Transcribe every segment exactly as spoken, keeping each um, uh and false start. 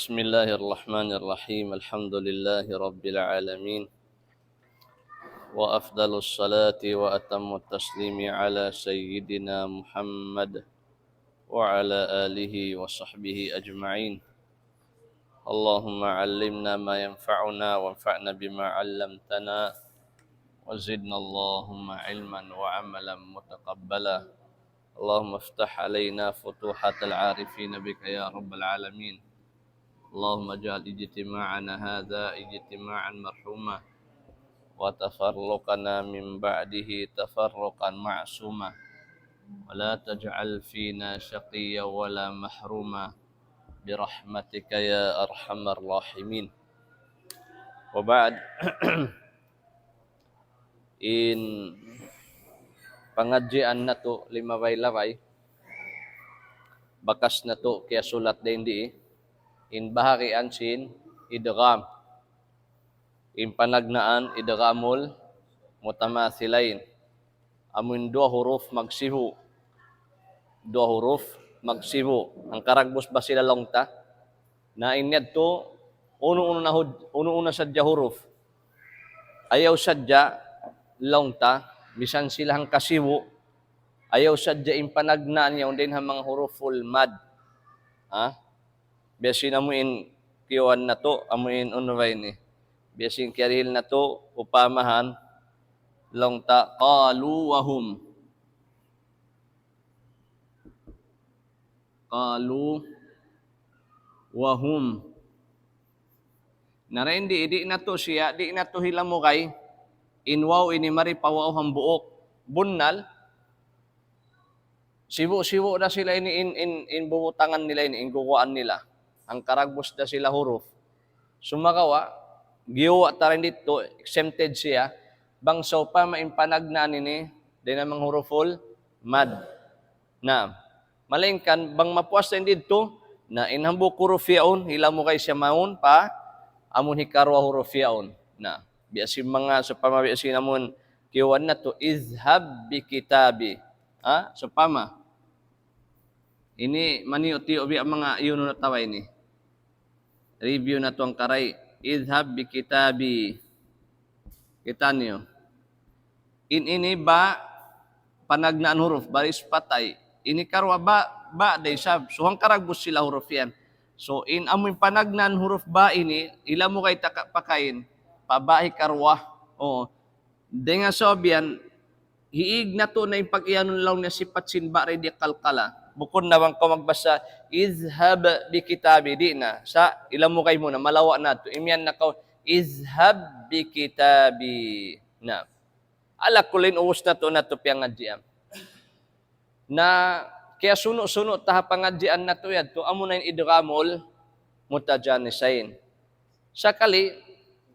بسم الله الرحمن الرحيم. الحمد لله رب العالمين. وأفضل الصلاة وأتم التسليم على سيدنا محمد وعلى آله وصحبه أجمعين. اللهم علمنا ما ينفعنا وانفعنا بما علمتنا وزدنا اللهم علما وعملا متقبلا. اللهم افتح علينا فتوحات العارفين بك يا رب العالمين. اللهم اجعل اجتماعنا هذا اجتماعا مرحوما وتفرقنا من بعده تفرقا معصوما ولا تجعل فينا شقيا ولا محروما برحمتك يا أرحم الراحمين. وبعد. In pangadjian natu' limabay-labay, bakas natu' kiyasulat dayn di, in bahagian sin idgham. In panagnaan idghamul mutamathilain. Amun duwa huruf magsibu'. Duwa huruf magsibu'. Hangkaragbus ba sila laung ta? Na in yadtu, unu-unu na hud-, unu-unu na sadja huruf. Ayaw sadja laung ta, misan sila hangkasibu', ayaw sadja in panagnaan yaun dayn ha manga huruful mad. Ha? Biya' sin amu in kiyuwan natu', amu in unu ba ini. Biya' sin kiyarihil natu', upamahan, laung ta, qalu wa hum. Qalu wa hum. Na dayn di, di' natu' siya, di' natu' hilamugay, in waw ini mari pa waw hambuuk. Bunnal, sibu'-sibu' da sila ini in, in, in bubutangan nila ini, in guwaan nila. Hangkaragbus da sila huruf. Sumagawa', giyuwa' ta dayn didtu, exempted siya, bang sawpama in panagnaan ini, dayn ha manga huruful mad. Na, malaingkan, bang mapuas dayn didtu, na in hambuuk huruf yaun, hilamugay siya mawn pa, amun hikaruwa huruf yaun. Na, biya' sin manga, sawpama biya' sin amun, kiyuwan natu', idhhab bi kitabi. Ha? Sawpama. Ini maniyu'-tiyu' biya' manga iyunu natu' ba ini. Review natu' hangkaray. Idhhab bi kitabi. Kita' niyu. In ini ba panagnaan huruf, baris patay. Ini karuwa ba, ba da isab. So, hangkaragbus sila huruf yan. So, in amu in panagnaan huruf ba ini, hilamugay ta ka-, pakain. Pa ba hikaruwa. Oo. Dayn ha sabab yan, hiig natu' na in pag-iyanun laung niya sipat sin ba dayn di qalqala. Bukun na bang kaw magbasa, idhhab bi kitabi, di' na. Sa' hilamugay mu na, malawa' na tu'. Imiyan na kaw, idhhab bi kitabi. Na. Ala kullin, ubus natu', natu' piyangadjian. Na kiyasunu'-sunu' ta ha pangadjian natu' yadtu, amuna in idghamul mutajanisain. Sakali,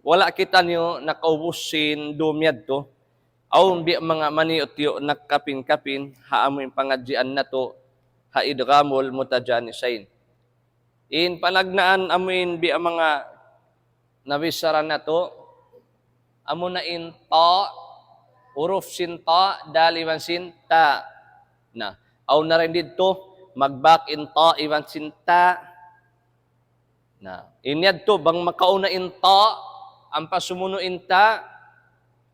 wala' kitaniyu nakaubus sin dum yadtu, awn biya' manga maniyu'-tiyu' nagkapin-kapin, ha amu in pangadjian natu', ha idghamul mutajanisain. In panagnaan amu in biya' manga nabichara natu', amuna in ta, huruf sin ta, dal iban sin ta. Na, awn na dayn didtu, magbak in ta iban sin ta. Na, in yadtu, bang makauna in ta, ampa sumunu' in ta,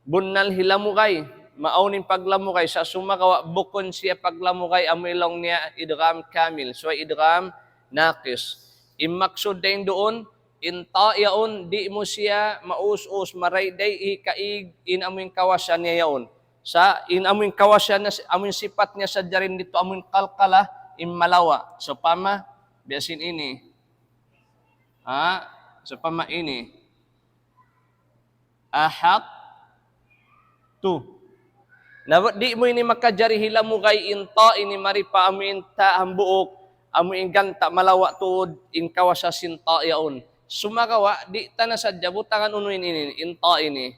bunnal hilamugay, maawn in paglamugay, sa' sumagawa' bukun siya paglamugay, amu in laung niya idgham kamil, subay idgham naqis. In maksud dayn duun, in ta yaun, di' mu siya maus-us, marayday, hikaig, in amu in kawasa niya yaun. Sa' in amu in kawasa niya, amu in sipat niya sadja dayn didtu, amu in qalqala, in malawa'. Sawpama, biya' sin ini. Ha? Sawpama ini. Ahattu. Na, di' mu ini makajari hilamugay in ta ini mari pa amu in ta hambuuk, amu in ganta' malawa' tuud in kawasa sin ta yaun. Sumagawa', di' ta na sadja butangan unu in ini, in ta ini.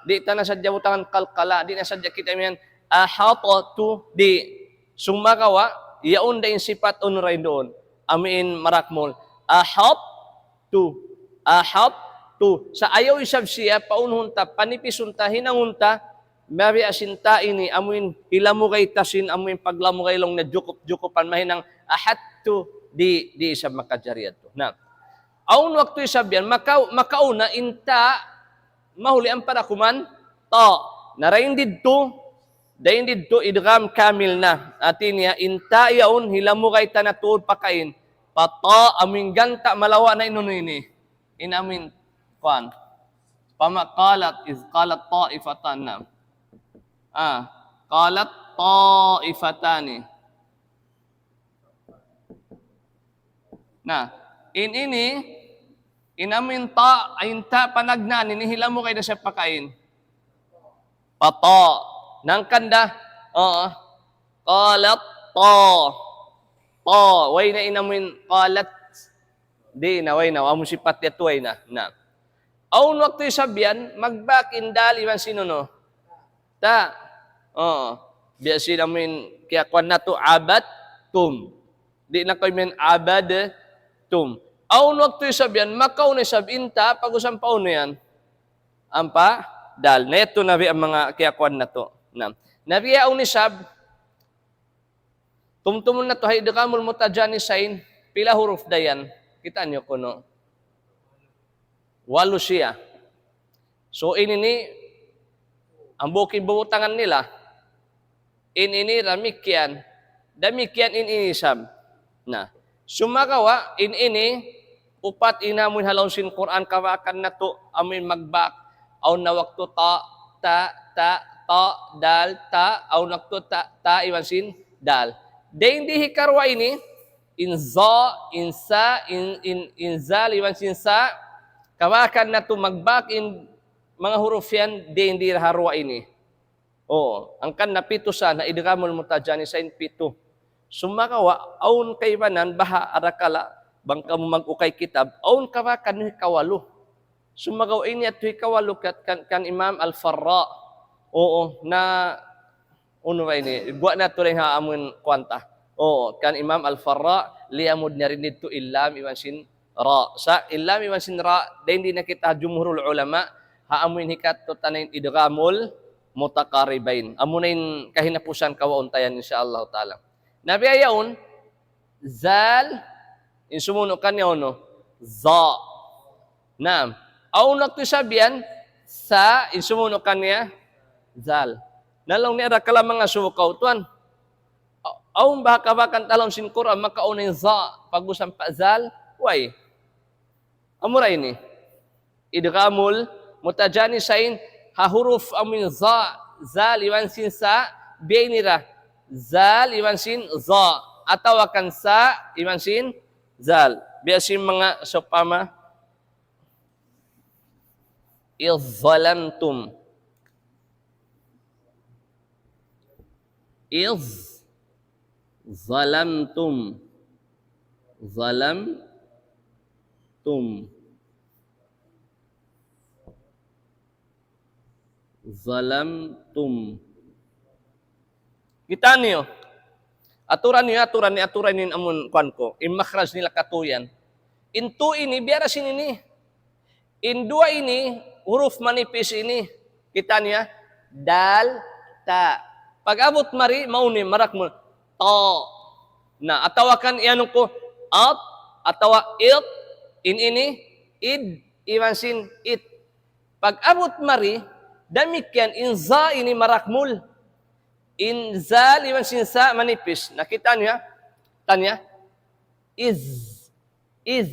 Di' ta na sadja butangan qalqala, di' na sadja kita imiyan, ahattu, di'. Sumagawa', yaun da in sipat unu dayn duun. Amu in marakmul. Ahat, tu. Ahattu. Sa' ayaw isab siya, paunuhun ta, panipisun ta, hinangun ta, mabiya' sin ta ini, amu in hilamugay ta sin, amu in paglamugay laung niya jukup-jukupan, mahinang ahattu, di', di' isab makajari yadtu. Na, Awn waktu isab yan, maka-, makauna in ta, mahuli ampa da kuman ta. Na dayn didtu, dayn didtu idgham kamil na. Hati niya, in ta yaun, hilamugay ta na tuud pakain. Pa ta, amu in ganta' malawa' na in unu ini. In amu in, kuwan. Pama qalat, iz qalat ta'ifatan na. Ah, qalat ta'ifatani. Na, in ini, in amu in ta, in ta panagnaan ini, hilamugay da siya pakain. Pa ta. Hangkan da, oo. Qalat ta. Ta. Way na in amu in qalat. Di' na, way na. Amu sipat yadtu, way na. Na. Awn waktu isab yan, magbak in dal iban sin unu. Ta. Oo. Biya' sin amu in kiyakuan natu' abattum. Di' na kaw imiyan abadtum. Awn waktu isab yan, makauna isab in ta, pag-ubus ampa unu yan. Ampa dal. Na yadtu na biya' manga kiyakuan natu'. Na. Na biya' awn isab, tumtumun natu' ha idghamul mutajanisain, pila huruf da yan. Kitaa niyu kunu'. Walu siya. So, in ini, hambuuk in bubutangan nila. In ini damikkiyan. Damikkiyan in ini isab. Na, sumagawa', in ini, upat in amu in ha lawm sin Qur'an kabakan natu', amu in magbak. Awn na waktu ta, ta, ta, ta, dal, ta, awn waktu ta, ta, iban sin dal. Dayn di hikaruwa ini, in za, in sa, in, in, in zal, iban sin sa, kabakan natu' magbak in manga huruf yan, dayn di ha ruwa ini. Oo, hangkan na pitu sa, na idghamul mutajanisain pitu. Sumagawa', awn kaibanan, baha' adakala, bang kamu mag-ukay kitab, awn kabakan hikawalu. Sumagawa' ini yadtu hikawalu kan, kan, kan Imam Al-Farra. Oo, na, unu ba ini? Guwa' natu' dayn ha amun kuwan ta. Oo, kan Imam Al-Farra, liyamud niya dayn didtu in lam iban sin ra. Sa' in lam iban sin ra, dayn di na kita jumhurul ulama, ha amu in hikattu ta na in idghamul mutaqaribain. Amu na in kahinapusan kawaun ta yan, insya Allah ta'ala. Na biya' yaun, zal, in sumunu' kaniya unu, za. Naam. Awn waktu isab yan, sa, in sumunu' kaniya, zal. Na laung niya adakala manga sukaw, tuwan. A-, awn ba kabakan ha lawm sin Qur'an makauna in za, pag-ubus ampa zal? Way. Amura ini. Idghamul mutajanisain, ha huruf amu in za, zal iban sin sa, biya' ini ra. Zal iban sin za. Atawa kan sa iban sin zal. Biya' sin manga sawpama, إذ ظلمتم. إذ ظلمتم. ظلمتم. ظلمتم. Kita' niyu. Aturan niyu, aturan niyu, aturan niyu in amun kuwan ku. In makhraj nila katu' yan. In tu ini, biya' da sin ini. In duwa ini, huruf manipis ini. Kita' niyu, dal, ta. Pag-abut mari, maunu in marakmul. Ta. Na, atawa kan iyanun ku, at, atawa it, in ini, id, iban sin it. Pag-abut mari, damikkiyan in za ini marakmul. In zal iban sin sa manipis. Na kita' niyu, ha? Tanya. Iz. Iz.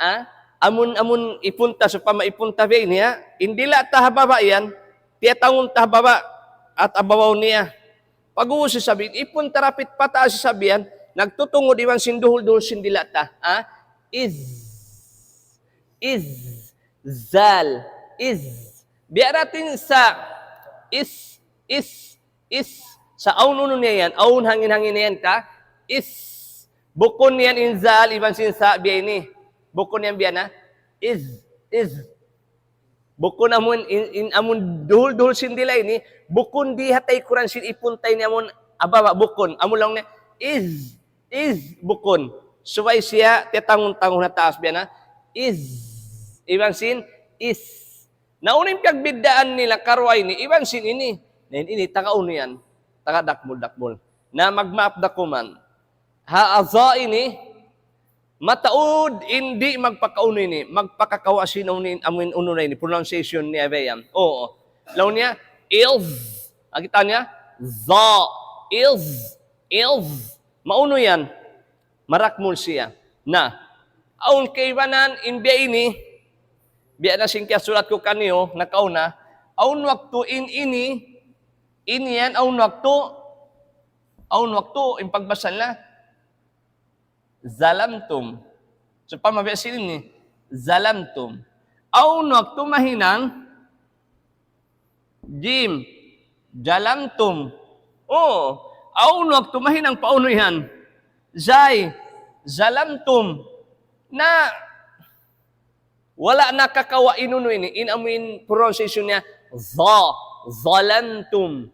Ha? Amun, amun ipun ta, sawpama ipun ta biya' ini, ha? In dila' ta ha baba' yan, tiyatangun ta ha baba', at ha babaw niya. Pag-ubus isab in, ipun ta dapit pataas isab yan, nagtutungud iban sin duhul-duhul sin dila' ta. Ha? Iz. Iz. Zal. Iz. Biya' da in sa. Is. Is. Is. Sa' awn unu niya yan. Awn hangin-hangin niya yan ka. Is. Bukun yan in zal iban sin sa biya' ini. Bukun yan biya' na. Iz. Iz. Bukun amun, in, in amun duhul-duhul sin dila' ini, bukun di ha taykuran sin ipun ta ini amun ababa, bukun. Amun laung niya, iz, iz, bukun. Subay siya tiyatangun-tangun ha taas biya' na, iz, iban sin, is. Na unu in piyagbiddaan nila karuwa ini, iban sin ini. Na in ini, taga unu yan. Taga dakmul-dakmul. Na magmaap da kuman. Ha, za ini, Mataud in di' magpakaunu ini, magpakakawa' sin unu in, amuin unu na ini, pronunciation niya ba yan? Oo. Laung niya, ilz. Nakita' niya? Za. Ilz. Ilz. Maunu yan. Marakmul siya. Na, awn kaibanan in biya' ini, biya' na sin kiyasulat ku kaniyu, nakauna, awn waktu in ini, ini yan, awn waktu, awn waktu, in pagbasa nila, zalamtum. Sawpama biya' sin ini, zalamtum. Awn waktu mahinang, jim, zalamtum. Oo, awn waktu mahinang pa unu yan. Zay, zalamtum. Na, wala' nakakawa' in unu ini, in amuin pronunciation niya, za, zalamtum.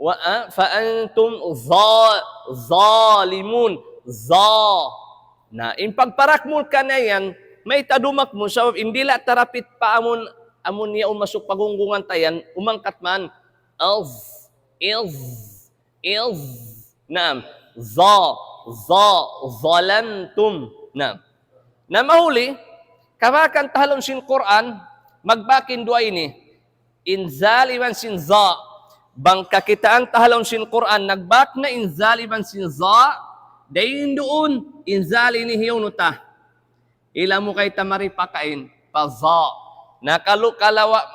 Wa, ah, fa antum za-, zalimun. Za. Na, in pagparakmul kaniya yan, mayta' dumakmul, sabab in dila' tarapit pa amun, amun yaun masuk pa gunggungan ta yan, umangkat man. Iz, iz, iz. Naam. Za, za, zalamtum. Naam. Na mahuli, kabakan ta ha lawm sin Qur'an, magbak in duwa ini. In zal iban sin za. Bang kakitaan ta ha lawm sin Qur'an, nagbak na in zal iban sin za, dayn duun, in zal ini hiyunu ta. Ila mu kay ta mari pakain, pa za. Na kalu kalawa',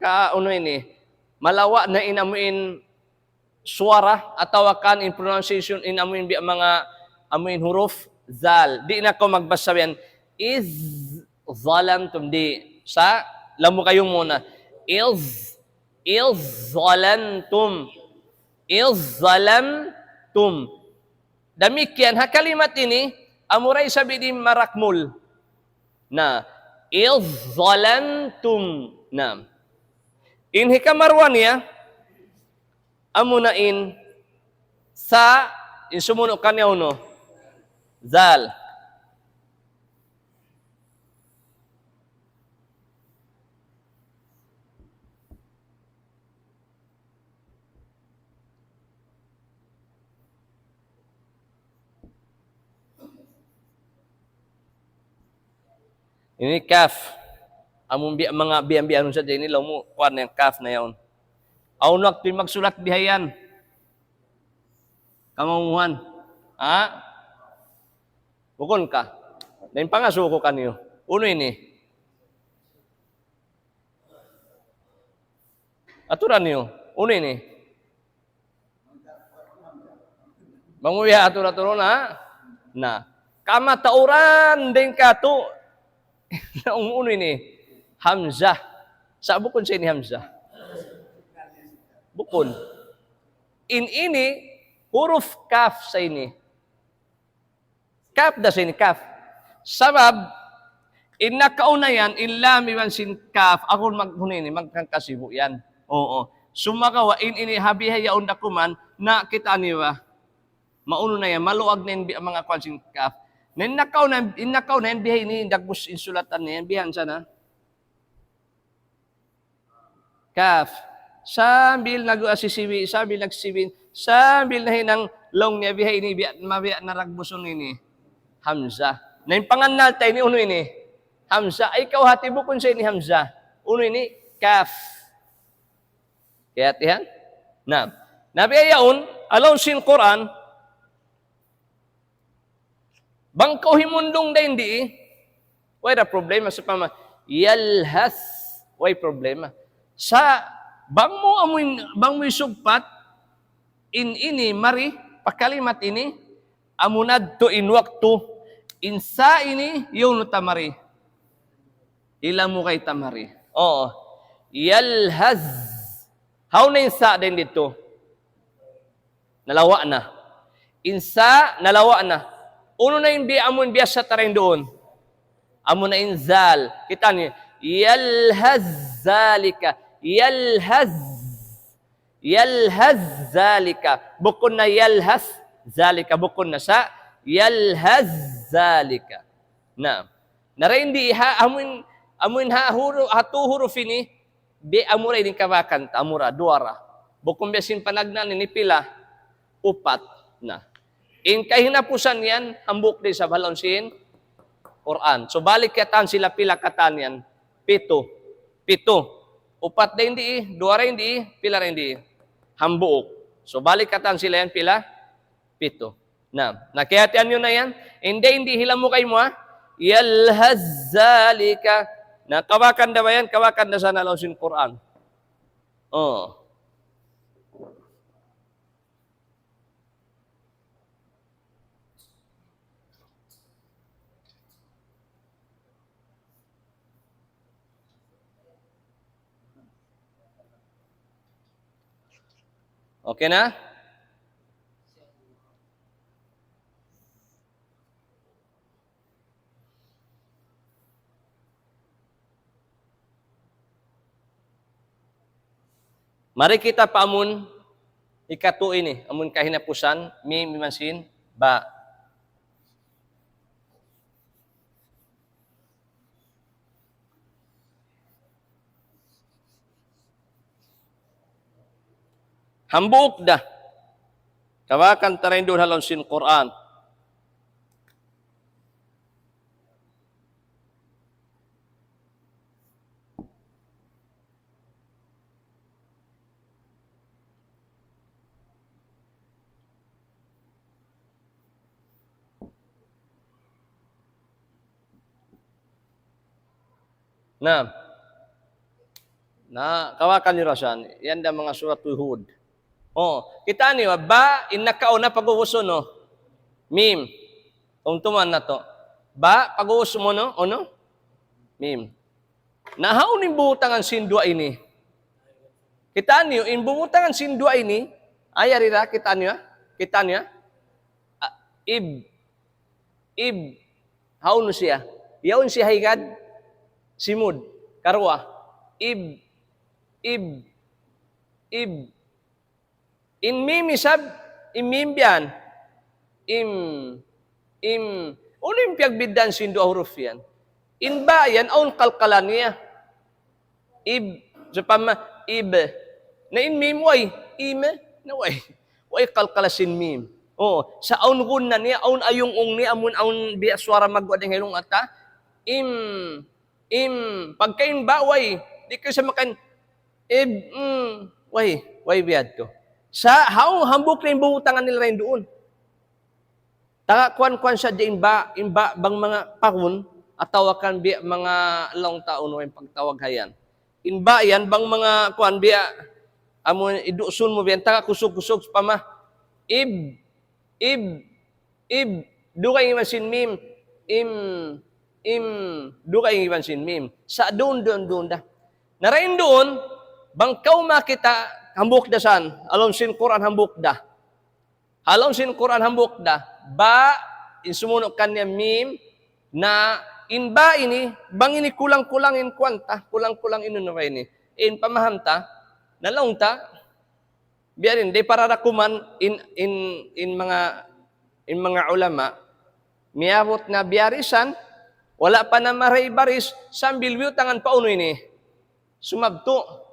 ka, unu ini, malawa' na in amuin suwara, atawa kan in pronunciation, in amuin bi-, manga amuin huruf, zal. Di' na kaw magbasa yan, iz zalamtum, di'. Sa', lamu kayu muna. Iz, iz zalamtum. Iz zalamtum. Damikkiyan, ha kalimat ini, amura isab ini marakmul. Na, iz zalamtum. Na. In hikaruwa niya, amuna in sa, in sumunu' kaniya unu. Zal. Ini kaf. Amun bi-, manga biya'-biya' nun sadja ini, laung mu, kuwan na yan, kaf na yan. Awn waktu in magsulat bihayan. Kamangmuhan. Ha? Bukun ka. Na in pangasubu ku kaniyu. Unu ini? Aturan niyu. Unu ini? Bang mu biya' atur-atur na. Na. Kamatauran dayn katu'. Unu ini? Hamzah. Sa' bukun sa ini hamzah. Bukun. In ini huruf kaf sa ini. Kaf da sin kaf. Sabab, in nakauna yan, in lam iban sin kaf, aku mag-, unu ini, magkangkasibu yan. Oo. Sumagawa', in ini ha bihaun da kuman, na kita' niyu ba? Maunu na yan, maluag na in bi-, manga kuwan sin kaf. Na in nakauna, in nakauna yan, biha ini, dagbus in sulatan niya, bihan sana. Kaf. Sambil nag-, ah, sisibi, sambil nagsibin, sambil nahinang laung niya biha ini, biya', mabiya' na ragbusun ini. Hamzah. Na in pangannal ta ini, unu ini? Hamzah. Ay, kaw hati bukun sa ini hamzah. Unu ini? Kaf. Kiyahatihan? Na. Na biya' yaun, ha lawm sin Qur'an, bang kaw himundung dayn di, way da problema sa pama-, yalhas, way problema. Sa' bang mu amuin, bang mu isugpat, in ini mari, pa kalimat ini, amu na yadtu in waktu, in sa ini, yaun ta mari. Ila mu kay ta mari. Oo. Yalhaz. Hawnu in sa dayn didtu? Nalawa' na. In sa, nalawa' na. Unu na in bi-, amun biyasa ta dayn duun? Amu na in zal. Kita' niyu. Yalhaz zalika. Yalhaz. Yalhaz zalika. Bukun na yalhaz zalika. Bukun na sa. Yalhaz zalika. Na. Na dayn di ha, amuin, amuin ha huru-, ha tu huruf ini, bi amura ini kabakan, amura, duwa ra. Bukun biya' sin panagnaan ini pila, upat. Na. In kahinapusan yan, hambuuk da isab ha lawm sin Qur'an. So, balik katan sila pila katan yan? Pitu. Pitu. Upat da in dii, duwa da in dii, pila da in dii? Hambuuk. So, balik katan sila yan pila? Pitu. Na, nakiyahatihan niyu na yan? Hindi, hindi hilamu kaymu, ha? Yalhaz zalika. Na, kawakan da ba yan? Kawakan da sana laung sin Qur'an. Oh. Okay na? Mari kita pa amun hikatu ini, amun kahinapusan, mim iban sin ba. Hambuuk da. Kawakan ta dayn duun ha lawm sin Qur'an. Na, na, kawakan niyu da san, yan da manga surat Hud. Oh, kitaa niyu, ba, in nakauna pag'ubus unu? Mim. Tumtuman natu'. Ba, pag'ubus unu? Unu? Mim. Na hawnu in butangan sin duwa ini? Kitaa niyu, in butangan sin duwa ini, ay, yari da, kitaa niyu, ha? Kitaa niyu, ha? Ah, ib, ib, hawnu siya? Yaun siya higad, simud, karuwa, ib, ib, ib. In mim isab, in mim biya' yan. Im, im, unu in piyagbiddaan sin duwa huruf yan? In ba yan, awn kalkalan niya. Ib, sawpama, ib. Na in mim way, im, na way. Way kalkala sin mim. Oh, sa' awn gunna niya, awn ayung-ung niya, amun awn biya' suwara magwa' dayn ha ilung ata. Im, im, pagka in ba way, di' kaw sa' makan, ib, mm, way, way biya' yadtu. Sa' haw, hambuuk na in butangan nila dayn duun. Taga kuwan-kuwan sadja in ba, in ba bang manga pahun, atawa kan biya' manga laung ta unu in pagtawag ha yan. In ba yan, bang manga kuwan biya', amu in dusun mu biya' yan, taga kusug-kusug sawpama. Ib, ib, ib, dugaing iban sin mim, im, im, dugaing iban sin mim. Sa' duun, duun, duun da. Na dayn duun, bang kaw makakita', hambuuk da san, ha lawm sin Qur'an hambuuk da. Ha lawm sin Qur'an hambuuk da, ba, in sumunu' kaniya mim, na in ba ini, bang ini kulang-kulang in kuwan ta, kulang-kulang in unu ba ini. In pamaham ta, na laung ta, biya' diin, di' para da kuman in, in, in manga, in manga ulama, miyabut na biyarisan, wala' pa na maray baris, sambil biyutangan pa unu ini. Sumabtu'.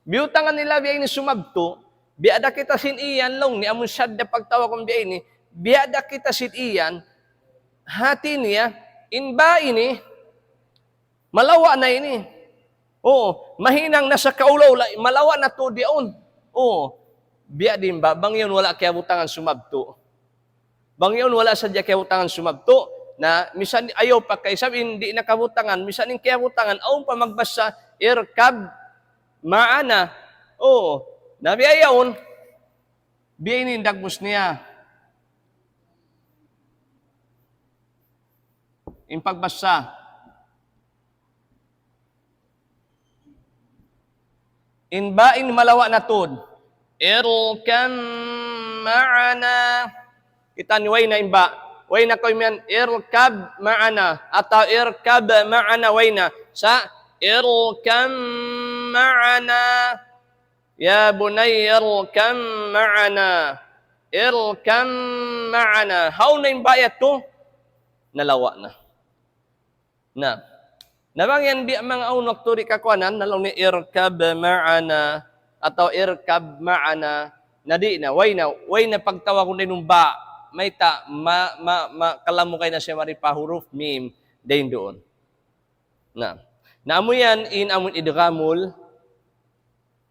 Biyutangan nila biya' ini sumabtu', biya' da kita sin iyan laung niya, amun shadda pagtawagun biya' ini, biya' da kita sin iyan, hati niya, in ba ini, malawa' na ini. Oo, mahinang na sa kaula-ula, malawa' na tuud yaun. Oo, biya' diin ba, bang yaun wala' kiyabutangan sumabtu'. Bang yaun wala' sadja kiyabutangan sumabtu', na misan ayaw pa kay sabab in di' na kabutangan, misan in kiyabutangan, awn pa magbasa, "Irkab ma'ana." Oo, na biya' yaun, biya' ini in dagbus niya. In pagbasa. In ba in malawa' na tuud. Irkam ma'ana. Kita' niyu way na in ba. Way na kaw imiyan, irkab ma'ana. Atawa irkab ma'ana, way na. Sa', irkam ma'ana. Ya bunayya irkam ma'ana. Irkam ma'ana. Hawnu in ba yadtu? Nalawa' na. Na. Na bang yan biya' manga awn waktu di' kakuanan, na laung niya irkab ma'ana, atawa irkab ma'ana, na di' na, way na, way na pagtawagun dayn duun ba. Mayta', ma, ma, ma, kalamugay na siya mari pa huruf mim, dayn duun. Na, na amu yan in amun idghamul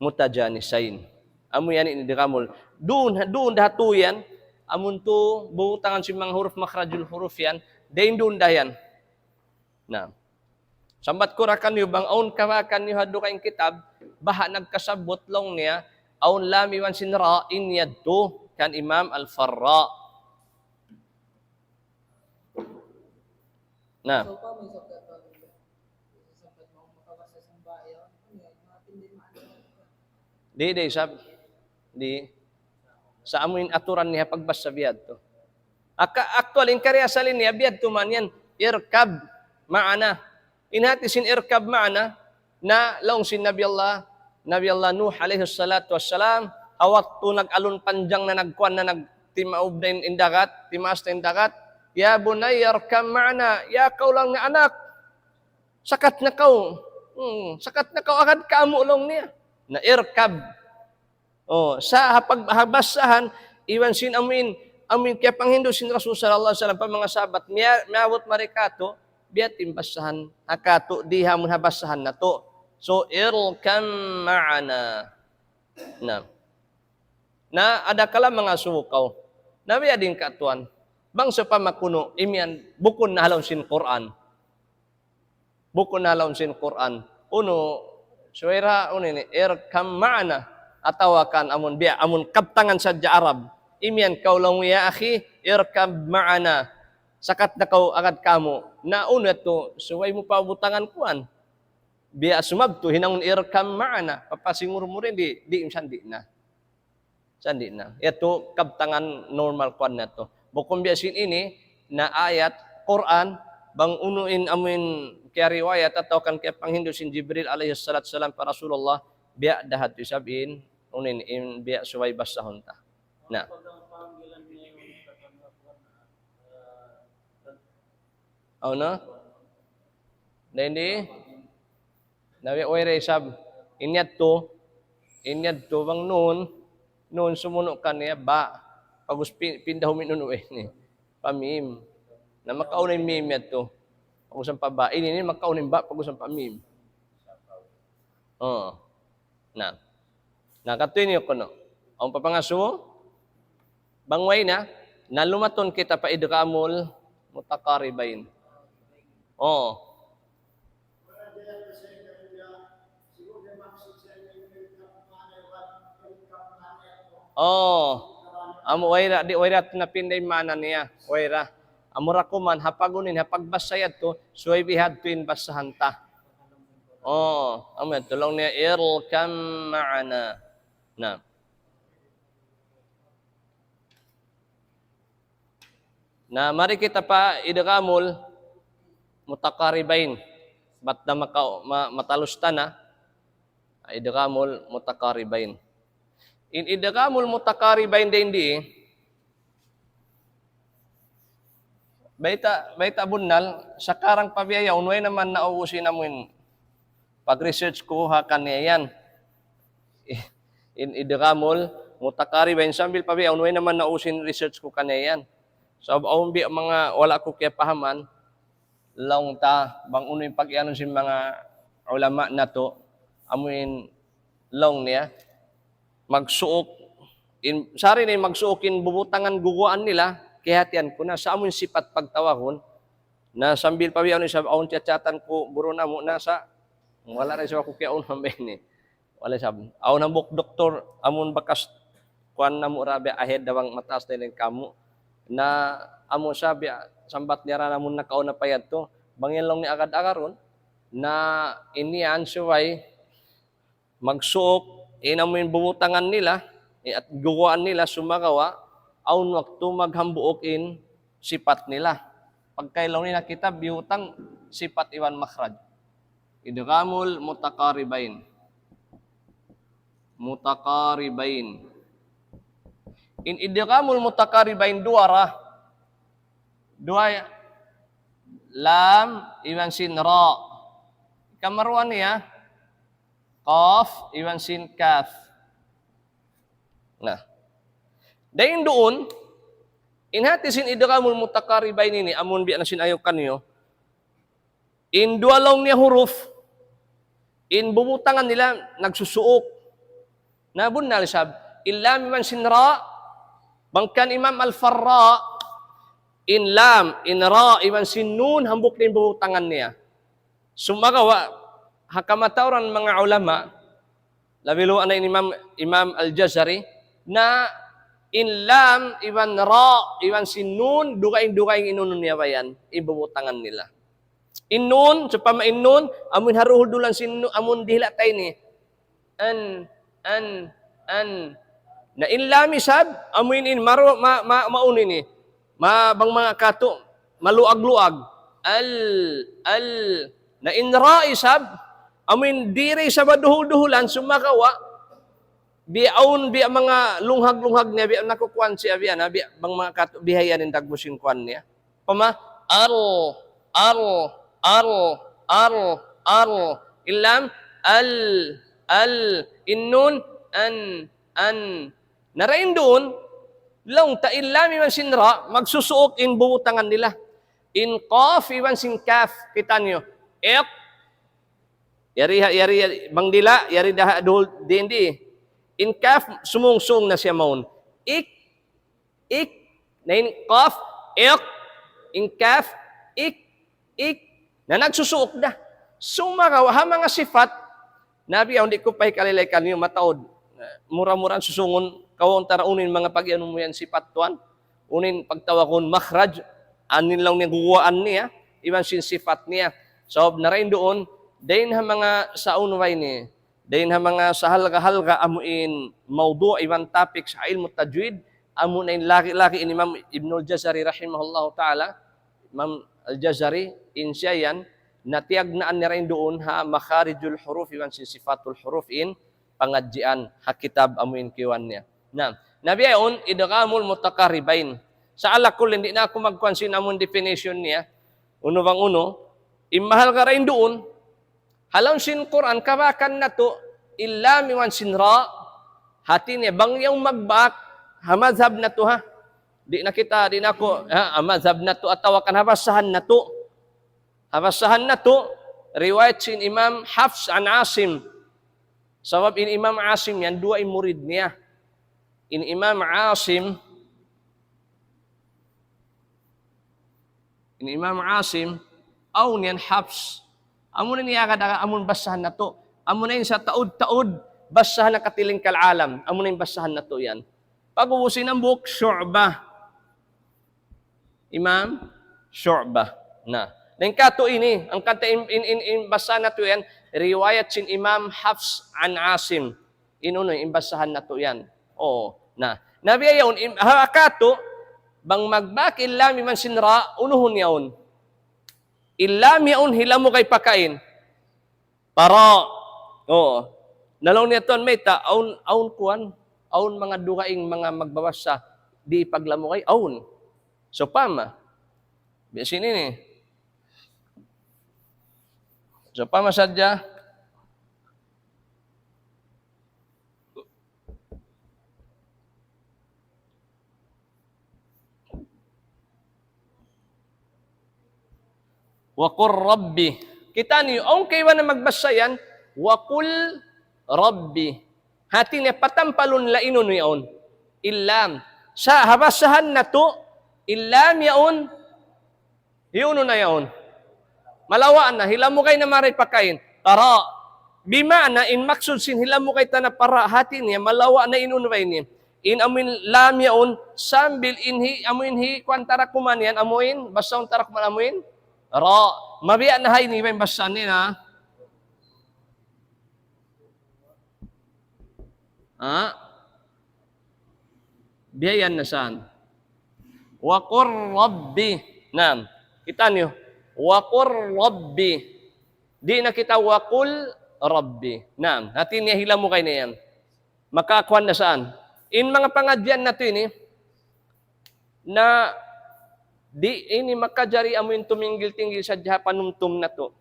mutajanisain. Amu yan in idghamul. Duun, duun da ha tu yan, amun tu butangan sin manga huruf makhrajul huruf yan, dayn duun da yan. Na. Sambat ku ra kaniyu bang awn kawa kaniyu ha dugaing kitab, baha' nagkasabbut laung niya, awn lam iban sin ra in yadtu kan Imam Al-Farra. Na. Di, di, sab. Di. Sa' amu in aturan niya pagbasa biyadtu. Aka, actually, in kariasali niya biyadtu man yan. Irkab ma'ana. In hati sin irkab ma'ana, na laung sin Nabi Allah, Nabi Allah Nuh alayhi salatu wassalam, ha waktu nag-alun panjang na nagkuan na nagtimaub na in, in dagat, timaas na in dagat, "Ya bunayya irkab ma'ana, ya kaw laung niya anak, sakat na kaw. Hmm, sakat na kaw, agad kamu," laung niya. Na irkab. Oh, sa' ha pag-, ha basahan, iban sin amuin, amuin kiyapanghindu' sin Rasul sallallahu alayhi wasallam pa manga sahabat, miya-, miyabut mari katu', biya' diin basahan, ha katu', di' ha amun ha basahan natu'. So, irkab ma'ana. Na. Na, ada kala manga sukaw. Na, biya' diin katuan. Bang sawpama kunu', imiyan, bukun na ha lawm sin Qur'an. Bukun na ha lawm sin Qur'an. Unu, subay ra, unu ini, irkab ma'ana. Atawa kan amun biya', amun kabtangan sadja Arab. Imiyan kaw laung, "Ya akhi, irkab ma'ana." Sakat na kaw agad kamu. Na unu yadtu, subay mu pa butangan kuan. Biya' sumabtu, hinangun irkab ma'ana. Papasingurmur in di', di' misan di' na. Sa' di' na. Yadtu kabtangan normal kuan natu'. Bukun biya' sin ini, na ayat Qur'an, bang unu in amuin kiyariwayat atawa kan kiyapanghindu' sin Jibril alayhi salatu wassalam pa Rasulullah, biya' da hadtu isab in, unu in, in biya' subay basahun ta. Na. Aw na? Na ini? Na way ra isab. In yadtu, in yadtu bang nun, nun sumunu' kaniya ba. Pag'ubus pi-, pinda humi' nun ini. Pa mim. Na makauna in mim yadtu. Pag'ubus ampa ba. Ini, ini makauna in ba, pag'ubus ampa mim. Oh. Na. Na, katu' ini kunu'. Awn pa pangasubu? Bang way na, na lumatun kita pa idghamul mutaqaribain. Oh. Oh. Amu way ra, di' way ra napinda in maana niya. Way ra. Amu ra kuman, ha pag-unu in, ha pagbasa yadtu, subay bihadtu in basahan ta. Oh, amu yadtu laung niya, irkab ma'ana. Na. Na, mari kita pa idghamul mutaqaribain. Bat na maka-, ma-, matalus ta na. Idghamul mutaqaribain. In idghamul mutaqaribain dayn di, bayta', bayta' bunnal, sakarang pa biya' yaun, way na man naubus in amuin pag-research ku ha kaniya yan. In idghamul mutaqaribain, sambil pa biya' yaun, way na man naubus in research ku kaniya yan. Sabab awn biya' manga wala' ku kiyapahaman, laung ta, bang unu in pag-iyanun sin manga ulama natu', amuin laung niya, magsuuk, in, sari na in magsuuk in bubutangan guwaan nila, kiyahatihan ku na sa' amuin sipat pagtawagun, na sambil pa biya' unu isab awn chat-chatan ku guru namu' na sa', wala' ra isab aku kiyaun hamba ini. Wala' isab. Awn hambuuk doktor, amun bakas kuwan namu' ra biya' ahead da bang mataas na in kamu. Na amu sa biya' sambat niya ra amun nakauna pa yadtu. Bang yan laung niya agad-agarun. Na in yan subay magsuuk, in amuin bubutangan nila, at guwaan nila sumagawa', awn waktu maghambuuk in sipat nila. Pagka laung niya kitab, biyutang sipat iban makhraj. Idghamul mutaqaribain. Mutaqaribain. In idghamul mutaqaribain duwa ra. Duwa ya. Lam iban sin ra. Kamaruan niya. Qaf iban sin kaf. Na. Dayn duun, In hati sin idghamul mutaqaribayn ini, amun biya' na sin ayukan niyu. In duwa laung niya huruf, in bubutangan nila nagsusuuk. Na bunnal isab, in lam iban sin ra, bang kan Imam Al-Farra, in lam, in ra, iban sin nun, hambuuk da in bubutangan niya. Sumagawa', ha kamatauran manga ulama, labi luwa na in Imam, Imam Al-Jazari, na in lam, iban ra, iban sin nun, dugaing-dugaing in nun niya bayan, in bubutangan nila. In nun, sawpama in nun, amun ha duhul-duhulan sin nun, amun dihila' ta ini. An, an, an. Na in lam isab, amun in maru-, ma-, ma-, maunu ini. Ma-, bang manga katu', maluag-luag. Al, al. Na in ra isab, amun diri isab ha duhul-duhulan, sumagawa', biya' awn, biya' manga lunghag-lunghag niya, biya' nakukuan siya, biya' na, biya' bang manga katu', biya' yan in dagbu sin kuan niya. Pama, al, al, al, al, al. In lam, al, al. In nun, an, an. Na dayn duun, laung ta in lam iban sin ra, magsusuuk in bubutangan nila. In qaf iban sin kaf, kita' niyu. Iq, yari ha, yari, yari, bang dila, yari da ha duhul, di, di. In kaf, sumungsung na siya mawn. Ik, ik. Na in qaf, iq. In kaf, ik, ik. Na nagsusuuk da. Sumagawa' ha manga sifat, na biya' yaun di' ku pa hikalaylay kaniyu mataud. Mura-murahan susungun, kawaun ta ra unu in manga pag-iyanun mu yan sifat tuwan. Unu in pagtawagun makhraj, anin laung niya guwaan niya, iban sin sifat niya. Sabab na dayn duun, dayn ha manga saunway ni, dayn ha manga sahalga'-halga' amu in mawdu' iban topic sin ilmu' tajwid, amu na in lagi-lagi in Imam Ibnul Jazari rahimahullahu ta'ala, Imam Al-Jazari, in siya yan, na tiyagnaan niya dayn duun ha makharijul huruf iban sin sifatul huruf in pangadjian ha kitab amu in kiwan niya. Na, na biya' yaun idghamul mutaqaribayn. Sa' ala kullin, di' na aku magkuan sin amun definition niya. Unu bang unu, in mahalga' dayn duun, ha lawm sin Qur'an, kabakan natu', in lam iban sin ra, hati niya, bang yaun magbak, ha madhab natu' ha. Di' na kita, di' na aku, ha, ha madhab natu', atawa kan ha basahan natu'. Ha basahan natu', riwayat sin Imam Hafs an Asim. Sabab in Imam Asim yan, duwa in murid niya. In Imam Asim, in Imam Asim, awn yan Hafs. Amu na in iyagad amun basahan natu'. Amu na in sataud-taud, basahan na katilingkal alam. Amu na in basahan natu' yan. Pag-ubus in hambuuk, Shu'bah. Imam Shu'bah. Na. Na in katu' ini, hangkan ta in, in, in, in basahan natu' yan, riwayat sin Imam Hafs an Asim. In unu, in basahan natu' yan. Oo. Na. Na biya' yaun, in, ha katu', bang magbak in lam iban sin ra, unuhun yaun. In lam yaun, hilamugay pakain. Para. Oo. Na laung niya tuwan mayta', awn, awn kuwan, awn manga dugaing manga magbabasa, di' paglamugay, awn. Sawpama. Biya' sin ini. Sawpama sadja. وقل ربي. Kita' niyu, awn kaibanan magbasa yan, وقل ربي. Hati niya patampalun la in unu yaun. In lam. Sa' ha basahan natu', in lam yaun, hiyunu na yaun. Malawa' na, hilamugay na mari pakain. Para. Bima'na in maksud sin hilamugay ta na para, hati niya, malawa' na in unu ba ini. In amuin lam yaun, sambil in hi, amuin hi, kuwan ta ra kuman yan, amuin, basahun ta ra kuman amuin, ra. Mabiya' na ha ini, iban basahan niya na. Ha? Biya' yan na saan. وقل ربي. Naam. Kita' niyu. وقل ربي. Di' na kita وقل ربي. Naam. Hati niya hilamugay na yan. Makakuan na saan. In manga pangadjian natu' ini, na di' ini makajari amuin tuminggil-tinggil sadja ha panumtum natu'.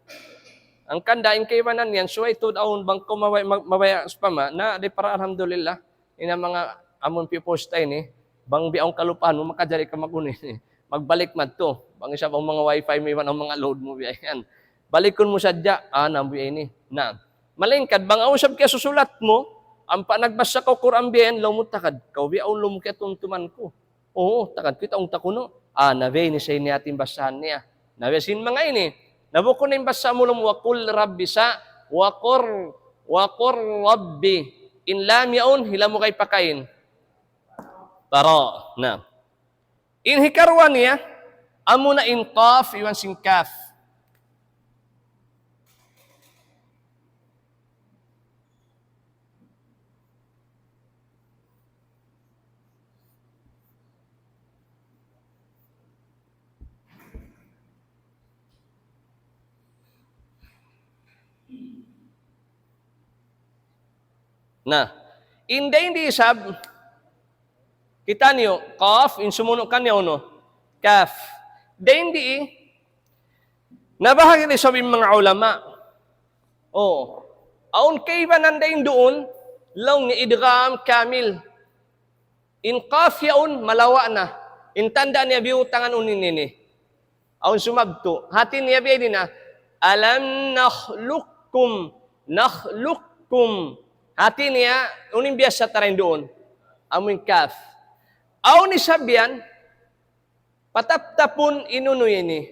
Hangkan da in kaibanan yan, subay tuud awn bang kaw mabaya', ma-, mabaya' sawpama, na di' para alhamdulillah, in manga amun pipost ta ini, Bang biya' awn kalupahan mu, makajari ka mag-unu ini. Magbalik madtu. Bang isab bang manga wifi mu iban awn manga load mu biya' yan. Balikun mu sadja, ah, na biya' ini. Na. Malaingkan, bang awn isab kiyasusulat mu, ampa nagbasa kaw Qur'an biya' yan, laung mu tagad kaw, biya' awn laung mu kiyatumtuman ku. Oo, tagad kita awn ta kunu'. Ah, na biya' ini sa ini hati in basahan niya. Na biya' sin manga ini. Na bukun in basa mu laung mu, wa qul rabbi sa, wa qur, wa qur rabbi. In lam yaun, hila mu kay pakain. Para. Na. In hikaruwa niya, amuna in qaf iban sin kaf. Na, in dayn di isab, kita' niyu, qaf, in sumunu' kaniya unu, kaf. Dayn di, nabahagi' da isab in manga ulama. Oh, awn kaibanan dayn duun, laung niya idgham kamil. In qaf yaun, malawa' na. In tanda' niya biyutangan unu in ini. Awn sumabtu. Hati niya biya' ini na. Alam nakhluqkum, nakhluqkum. Hati niya, unu in biyasa ta dayn duun. Amu in kaf. Awn isab yan, pataptapun in unu ini.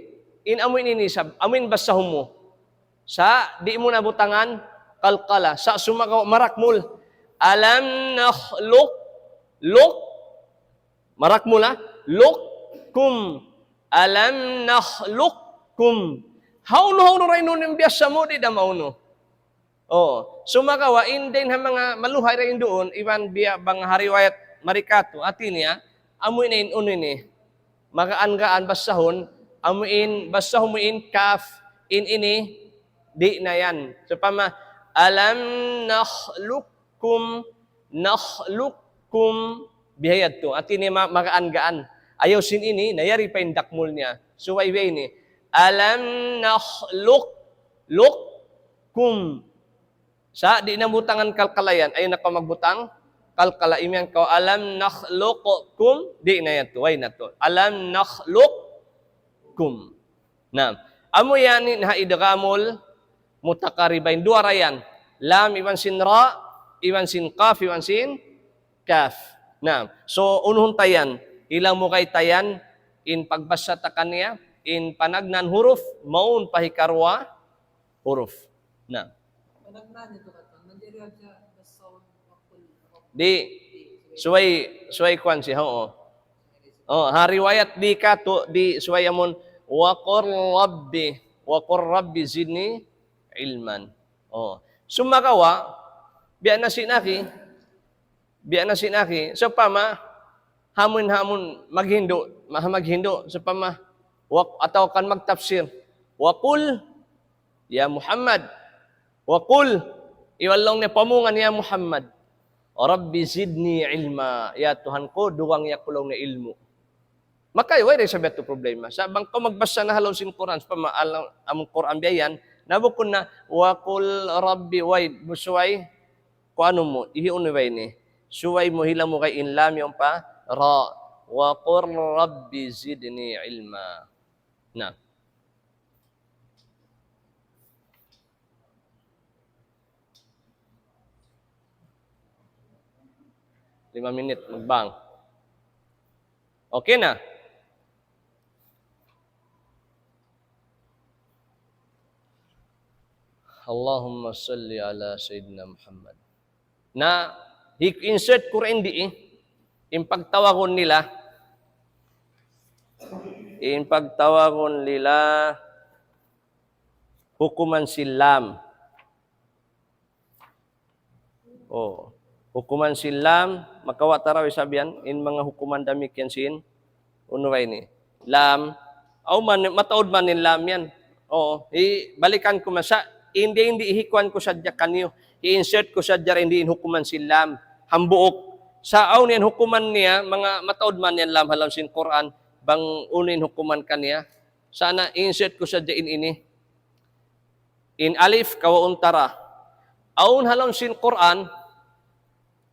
In amu in ini isab, amu in basahun mu. Sa' di' mu na butangan qalqala. Sa' sumagawa' marakmul. Alam nakhluq, luq. Marakmul, ha? Luqkum. Alam nakhluqkum. Hawnu, hawnu ra in unu in biyasa mu, di' da maunu. Oh, sumagawa' in dayn ha manga maluhay dayn duun, iban biya' bang ha riwayat mari katu', hati niya, amu ini in unu ini. Magaan-gaan basahun, amu in basahun mu in kaf, in ini, di' na yan. Sawpama, alam nakhluqkum, nakhluqkum, bihayadtu. Hati niya ma-, magaan-gaan. Ayaw sin ini, na yari pa in dakmul niya. Subay biya' ini. Alam nakhluq, luq, kum. Sa' di' na butangan kalkala yan. Ayaw na kaw magbutang kalkala. Imiyan kaw, alam nakhluqkum. Di' na yan tu. Way na tu. Alam nakhluqkum. Na. Amu yan in ha idghamul mutaqaribain. Duwa ra yan. Lam iban sin ra, iban sin qaf, iban sin kaf. Na. So, unuhun ta yan. Hila mu kay ta yan, in pagbasa ta kaniya, in panagnaan huruf, mawn pa hikaruwa, huruf. Na. Panagnaan niya tu katan, manjari hadja basa waktu, waktu. Di', subay, subay kuwan siya, oo. Oh, ha riwayat di' katu', di' subay amun, wa qur rabbi, wa qur rabbi zidni ilman. Oh. Sumagawa', biya' na sin akhi, biya' na sin akhi, sawpama, hamun, hamun, maghindu', ma-, maghindu', sawpama, wa-, atawa kan magtafsir. Wa qul, ya Muhammad. Wa qul, iban laung niya pamungan, ya Muhammad. Rabbi zidni ilma. Ya Tuhan ku, dugangi aku laung niya ilmu'. Maka, way da isab yadtu problema. Sa' bang kaw magbasa na ha lawm sin Qur'an, sawpama alam, amun Qur'an biya' yan, na bukun na, wa qul rabbi, way, subay, kuanu mu, ihi unu ba ini? Subay mu hila mu kay in lam yan pa, ra. Wa qul rabbi zidni ilma. Na. Lima minit, magbang. Okay na? Allahumma salli ala Sayyidina Muhammad. Na, hi-insert ku ra in di, eh. In pagtawagun nila, in pagtawagun nila, hukuman sin lam. Oh, hukuman sin lam, makawa' ta ra isab yan, in manga hukuman damikkiyan sin, unu ba ini? Lam, aw man, mataud man in lam yan. Oo, hi-, balikan ku man sa', in di, in di hikuwan ku sadja kaniyu, hi-insert ku sadja in di in hukuman sin lam, hambuuk. Sa' awn yan hukuman niya, manga mataud man yan lam ha lawm sin Qur'an, bang unu in hukuman kaniya. Sa' na insert ku sadja in ini. In alif, kawaun ta ra. Awn ha lawm sin Qur'an,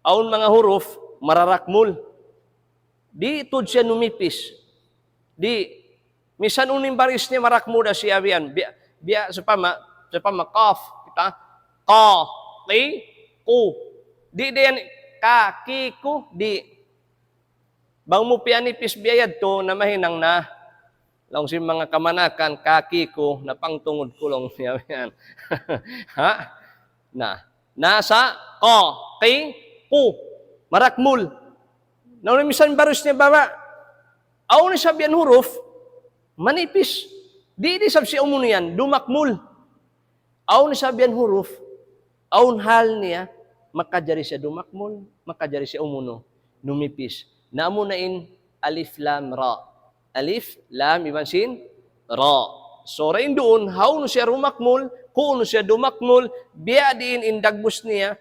awn manga huruf, mararakmul. Di' tuud siya numipis. Di', misan unu in baris niya marakmul da siya biyan. Biya', biya' sawpama, sawpama qaf, kita, qa, qi, qu. Di', di' yan, ka, ki, ku, di'. Bang mu piyanipis biya' yadtu, na mahinang na. Laung sin manga kamanakan, ka, ki, ku, na pangtungud ku laung niya yan. Ha? Na. Na sa, qa, qi, qu. Marakmul. Na unu misan baris niya baba'. Awn isab yan huruf, manipis. Di', di' isab siya umunu yan, dumakmul. Awn isab yan huruf, awn hal niya, makajari siya dumakmul, makajari siya umunu, numipis. Na amuna in alif lam ra. Alif, lam, iban sin, ra. So, ra in duun, hawnu siya rumakmul, kuunu siya dumakmul, biya' diin in dagbus niya,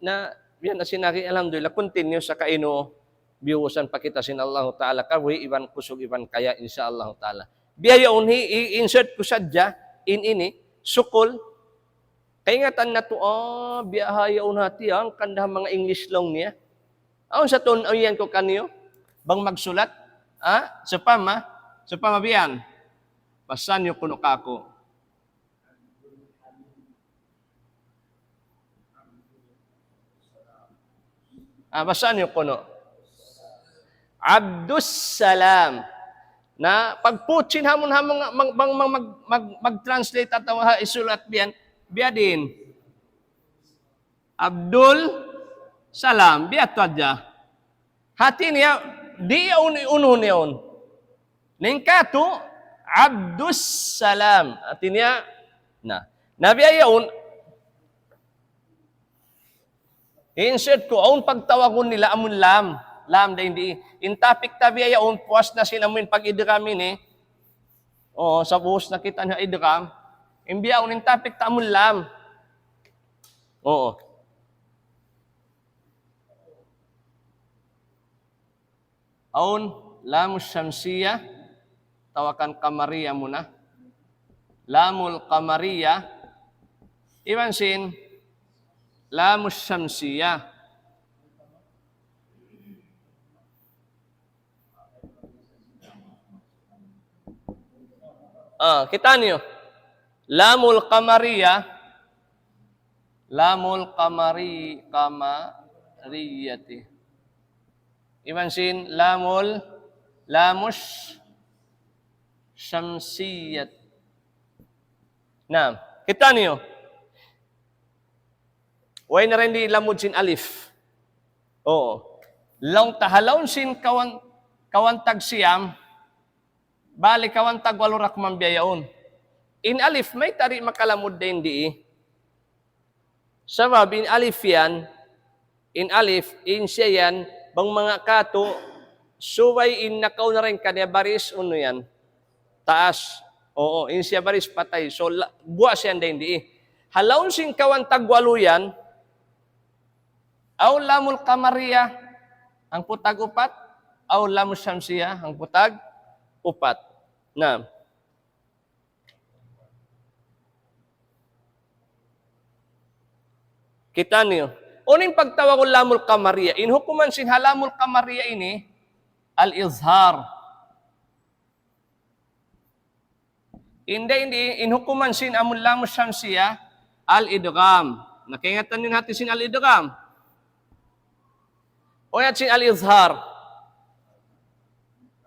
na, yan na sinari, alhamdulillah, continue sa kainu, biyusan pa kita sin Allahu Ta'ala, kabuhi' iban kusug iban kaya, insya Allahu Ta'ala. Biya' yaun hi, i-insert ku sadja, in ini, sukul, kaingatan natu', ah, biya' ha yaun hati, ah, hangkan da manga English laung niya. Awn sa tun, awn yan ku kaniyu, bang magsulat, ah, sawpama, sawpama biyan, basa niyu kunu' kāku'. Ah, basa niyu kunu'. Abdus Salam. Na, pagputsin hamun, hamun, mag, mag, mag, mag, mag, mag-translate atawa ha isulat biyan, biya' diin. Abdul Salam, biya' tu hadja. Hati niya, di' yaun, unu niya yaun. Na in katu', Abdus Salam. Hati niya, na. Na biya' yaun, insert ku, awn pagtawagun nila amun lam. Lam da in di. In topic ta biya' yaun, puas na sin amun pag-idgham ini. Oo, sa buhus na kita niya idgham. In biya' yaun in topic ta amun lam. Oo. Awn, lamu shamsiya, tawakan qamariya muna. Lamul qamariya, iban sin, lamu shamsiya. Ah, kita' niyu. Lamul qamariya, lamul qamari-, qamariyati. Iban sin lamul, lamus shamsiyat. Na, kita' niyu. Way na rin di' lamud sin alif. Oo. Laung ta ha lawm sin kawan, kawan tag siyam, bali kawan tag walu ra kuman biya' yaun. In alif, mayta' di' makalamud dayn di. Sabab in alif yan, in alif, in siya yan, bang manga katu', subay in nakauna dayn kaniya baris unu yan. Taas. Oo, in siya baris patay. So, la-, buwa' siya dayn di. Ha lawm sin kawan tag walu yan, aw lamul qamariya, hangpu' tag upat, aw lamu shamsiya, hangpu' tag upat. Na. Kita' niyu. Unu in pagtawagun lamul qamariya? In hukuman sin ha lamul qamariya ini, al-izhar. Hindi, hindi. In hukuman sin amun lamu shamsiya, al-idgham. Na, kaingatan niyu hati sin al-idgham. Unu in hati sin al-izhar?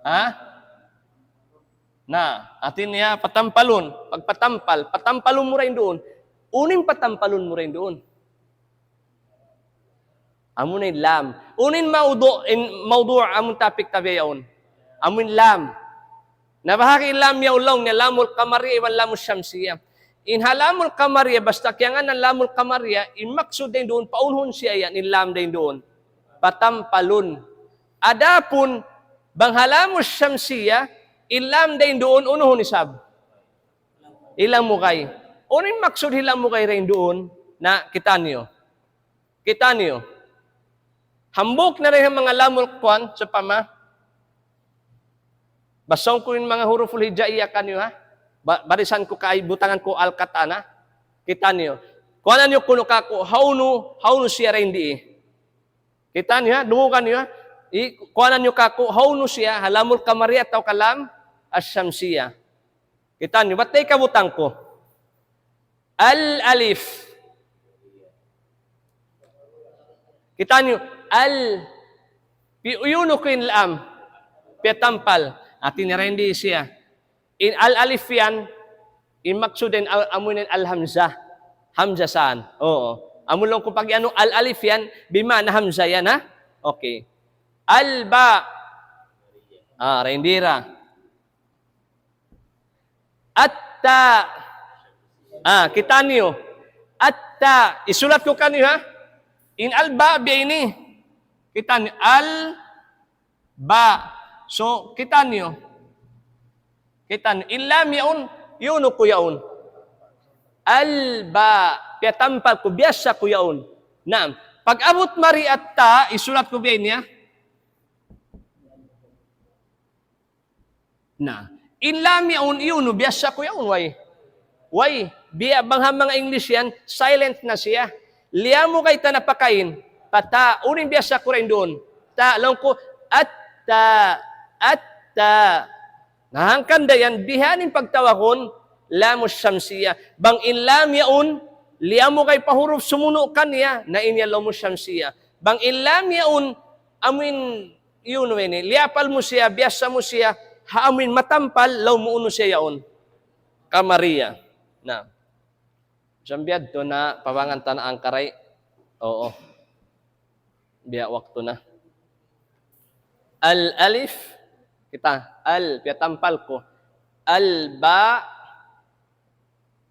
Ha? Na, hati niya patampalun. Pagpatampal, patampalun mu dayn duun. Unu in patampalun mu dayn duun? Amu na in lam. Unu in mawdu', in mawdu' amun topic ta biya' yaun? Amu in lam. Na bahagi' in lam yaun laung niya, lamul qamariya iban lamus shamsiya. In ha lamul qamariya, basta kiyangānan lamul qamariya, in maksud dayn duun, paunuhun siya yan, in lam dayn duun. Patampalun. Adapun, bang ha lamus shamsiya, in lam dayn duun, unuhun isab. Hilamugay. Unu in maksud hilamugay dayn duun? Na, kita' niyu. Kita' niyu. Hambuuk na dayn ha manga lamul kuwan, sawpama. Basahun ku in manga huruful hijaiya kaniyu, ha? Ba-, barisan ku kay butangan ku al-katan, ha? Kita' niyu. Kuwanan niyu kunu' kāku', hawnu, hawnu siya dayn di. Kita' niyu, ha? Dungugan niyu, ha? I, kuanan niyu kaku', hawnu siya, ha lamul kamariya atawa ka lam ash-shamsiya. Kita' niyu, bat da ikabutang ku. Al-alif. Kita' niyu, al, pi-, iyunu ku in lam, piyatampal. Hati niya dayn di siya. In al-alif yan, in maksud in al-, amu in al-hamzah. Hamzah san. Oo. Amu laung ku pag-anu al-alif yan, bima'na hamzah yan, ha? Okay. Al-ba. Ah, dayn di ra. At-ta. Ah, kita' niyu. At-ta. Isulat ku kaniyu, ha? In al-ba, biya' ini. Kita' niyu. Al-ba. So, kita' niyu. Kita' niyu. In lam yaun, iyunu ku yaun. Al-ba. Piyatampal ku, biyasa ku yaun. Naam. Pag-abut mari at-ta, isulat ku biya' ini, ha? Na, in lam yaun, iyunu, biyasa ku yaun, way. Way, biya' bang ha manga English yan, silent na siya. Liyamu kayta na pakain, pa ta, unu in biyasa ku dayn duun. Ta, laung ku, at-ta, at-ta. Na, hangkan da yan, bihan in pagtawagun, lamu shamsiya. Bang in lam yaun, liyamu kay pa huruf sumunu' kaniya, na in yan lamu shamsiya. Bang in lam yaun, amuin Iyunu ini, liyapal mu siya, biyasa mu siya, ha amuin matampal, laung mu unu siya yaun. Kamariya. Na. Sambil yadtu na, pabangan ta na angkaray. Oo. Biya' waktu na. Al-alif, kita, al, piyatampal ku. Al-ba,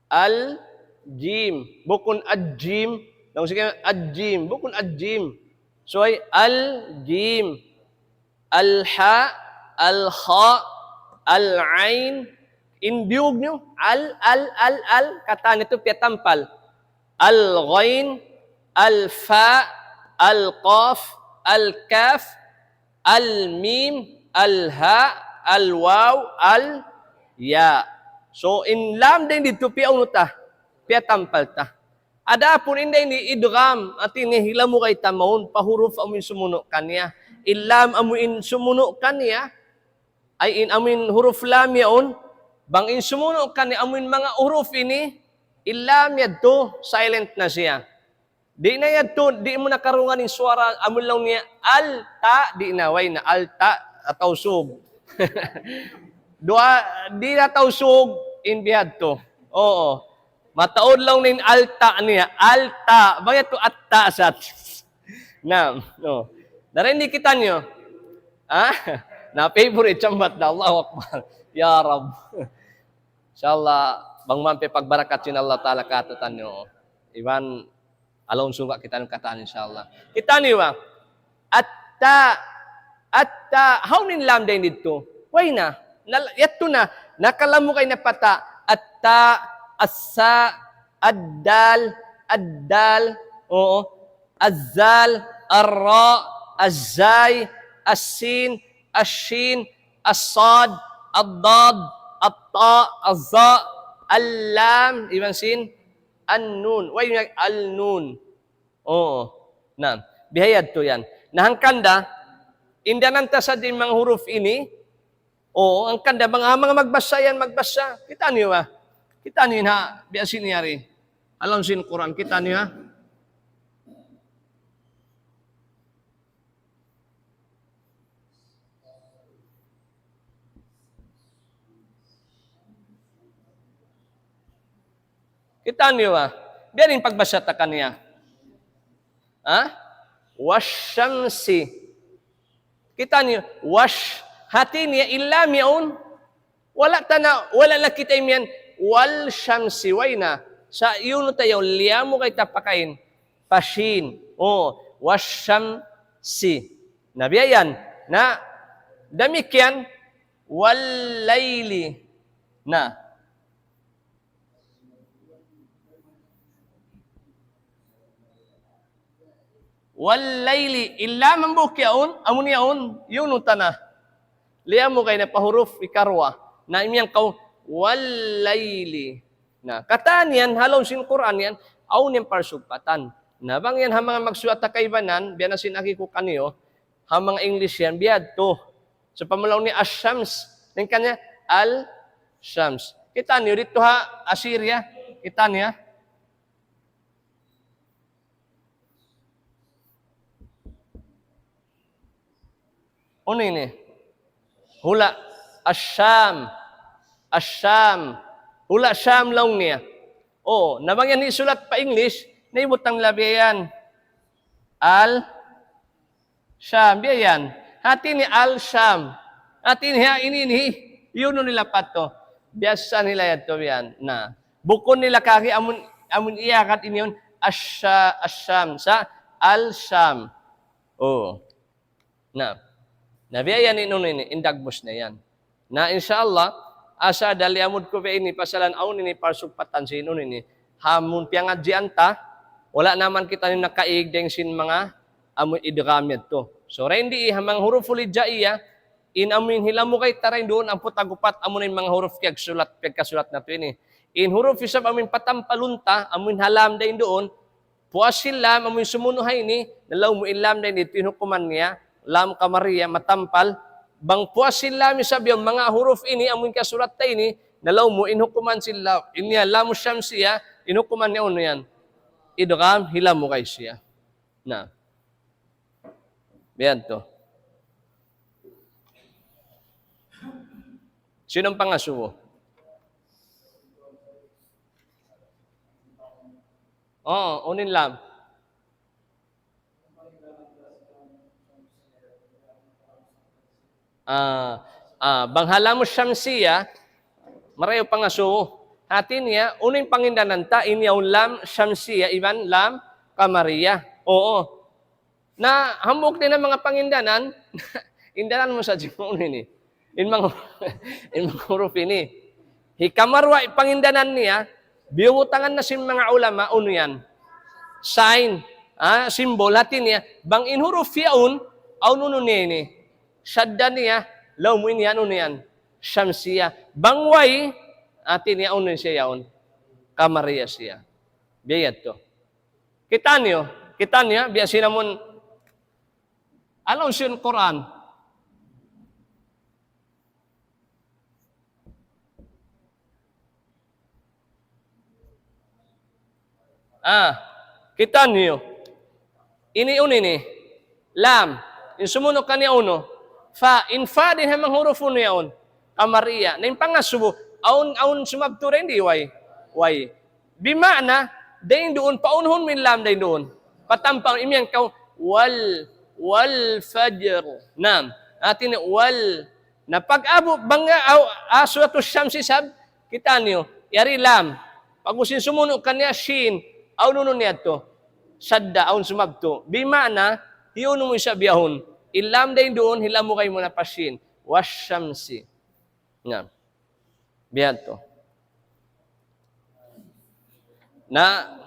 Al-jim. Bukun al-jim. Laung sikil, al-jim. Bukun al-jim. So, ay al-jim. Al-ha, al-kha, al-ain. In biyug niyu, al, al, al, al. Katan niyu piyatampal. Al-ghain, al-fa, al-qaf, al-kaf. Al-mim, al-ha, al-waw, al-ya. So, in lam dayn didtu piyaunu ta, piyatampal ta. Adapun in dayn di idgham, hati niya hilamugay ta mawn, pa huruf amuin sumunu' kaniya. In lam amuin sumunu' kaniya, ay in amuin huruf lam yaun, bang in sumunu' kaniya amuin manga huruf ini, in lam yadtu, silent na siya. Di' na yadtu, di' mu na karungan in suwara, amun laung niya, al, ta, di' na, way na, al, ta, ataw sug. Duwa, di' na taw sug, in bihadtu. Oo. Mataud laung in al, ta niya, al, ta. Bang yadtu, at, ta, sat. Na, no. Dayn di kitaniyu. Ha? Na favorite sambat na, Allahu Akbar. Ya Rabb. Inshallah, bang man pe pagbarakat sin Allah Ta'ala katu'niyu. Iban, alaun suga kita in katan, inshallah. Kitaniyu ba? Atta, atta, hawnu in lam dayn didtu? Way na. Nal-, yadtu na. Nakalamugay na pa ta. Atta, assa, addal, addal. Oo. Azzal, arra, azzay, assin, ashin, assad, addad, atta, azza, allam, iban sin, An-nun. Way nag-, al-nun. Oo. Na, bihayadtu yan. Na hangkan da, in danan ta sadja in manga huruf ini, oo, hangkan da, manga, manga magbasa yan, magbasa. Kitaniyu, ha? Kitaniyu, ha? Biya' sin yari. Alam sin Qur'an, kitaniyu, ha? Kitaniyu ba? Biya' diin in pagbasa ta kaniya? Ha? Wash-shamsi. Kitaniyu, wash. Hati niya in lam yaun. Wala' ta na, wala' na kita imiyan, wal shamsi, way na. Sa' yadtu ta yaun, liyamu kay ta pakain. Pa shin. Oh, wash shamsi. Na biya' yan. Na, damikkiyan, wal layli. Na. Wal layli, in lam hambuuk yaun, amun yaun, yadtu ta na. Liyamu kay na pa huruf ikaruwa. Na imiyan kaw, wal layli. Na, katan yan, ha lawm sin Qur'an yan, awn yan parsugpatan. Na, bang yan ha manga magsulat ha kaibanan, biya' na sin agi ku kaniyu, Ha manga English yan, biya' yadtu. So, pamulaw ni Ash-Shams, in kaniya, Al-Shams. Kita' niyu didtu ha Assyria, kita' niyu. Unu ini? Hula' Ash-Sham. Ash-Sham. Hula' Sham laung niya. O, na bang yan hisulat pa English, na hibutang nila biya' yan. Al-Sham, biya' yan. Hati niya Al-Sham. Hati niya ini, ini, yun nila pa yadtu. Biyasa nila yadtu biya' yan. Na, bukun nila kari amun, amun iyakat ini yun, Ash-Sha-, Ash-Sham, sa Al-Sham. O. Na, na biya' yan in unu ini, in dagbus niya yan. Na, insya Allah, asa da liyamud ku biya' ini, pasalan awn ini, parsugpatan sin unu ini. Ha amun piyangadjian ta, wala' na man kitaniyu nakaig dayng sin manga amun idgham yadtu. So, dayn di, ha manga huruful hijaiya, in amun hilamugay ta dayn duun, ampa tagupat, amun in manga huruf piyagsulat, piyagkasulat natu' ini. In huruf isab amun patampalun ta, amun ha lam dayn duun, puas sin lam, amun sumunu' ha ini, na laung mu in lam dayn di, in hukuman niya, lam kamariya, matampal. Bang puas sin lam isab yan, manga huruf ini, amun kasulat ta ini, na laung mu in hukuman sin lam, in yan, lamu shamsiya, in hukuman niya unu yan. Idgham, hilamugay siya. Na. Biya' yadtu. Sin pangasubu? O, unu in lam? Ah, ah, bang ha lamu shamsiya, marayaw pangasubu. Hati niya, unu in pangindanan ta, ini yaun lam shamsiya, iban lam kamariya. Oo. Na hambuuk dayn ha manga pangindanan, indanan mu sadja unu ini. In manga, in manga huruf ini. Hikaruwa pangindanan niya, biyubutangan na sin manga ulama, unu yan. Sign, ah, symbol, hati niya, bang in huruf yaun, awn unu niya ini. Shadda niya, laung mu in yan, unu yan. Shamsiya. Bang way, hati niya, unu siya yaun. Kamariya siya. Biya' yadtu. Kita' niyu, kita' niyu, biya' sin amun, ha lawm sin Qur'an. Ah, kita' niyu. Ini unu ini. Lam. In sumunu' kaniya unu. Fa. In fa dayn ha manga huruf unu yaun. Kamariya. Na in pangasubu. Awn, awn sumabtu dayn di way. Way. Bima'na, dayn duun, paunuhun mu in lam dayn duun. Patampal imiyan kaw, wal, wal fajr. Naam. Hati niya, wal. Na pag-abut bang, aw, ah, Suratul Shams isab, kita' niyu, yari lam. Pag-ubus in sumunu' kaniya shin, awn unu niya yadtu. Shadda, awn sumabtu. Bima'na, hiyunu mu isab yaun. In lam dayn duun, hilamugay mu na pa shin. Wash shamsi. Na. Biya' yadtu. Na,